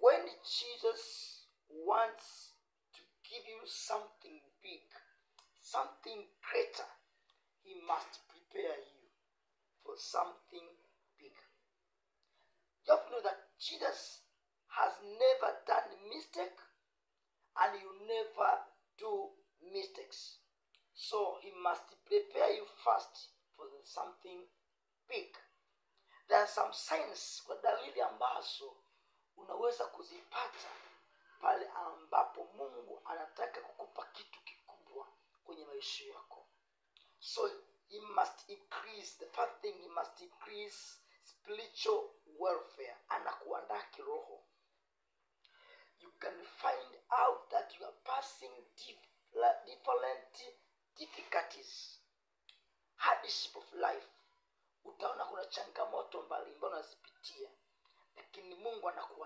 When Jesus wants to give you something big, something greater, he must prepare you for something big. You have to know that Jesus has never done mistake and you never do mistakes. So he must prepare you first for something big. There are some signs, kwa dalili ambazo unaweza kuzipata pale ambapo Mungu anataka kukupa kitu kikubwa kwenye maisha yako. So he must increase, the first thing, he must increase spiritual welfare. Anakuandaa kiroho. You can find out that you are passing different difficulties, hardship of life. Utaona kuna changamoto mbalimbali unazipitia, lakini Mungu anakuandaa.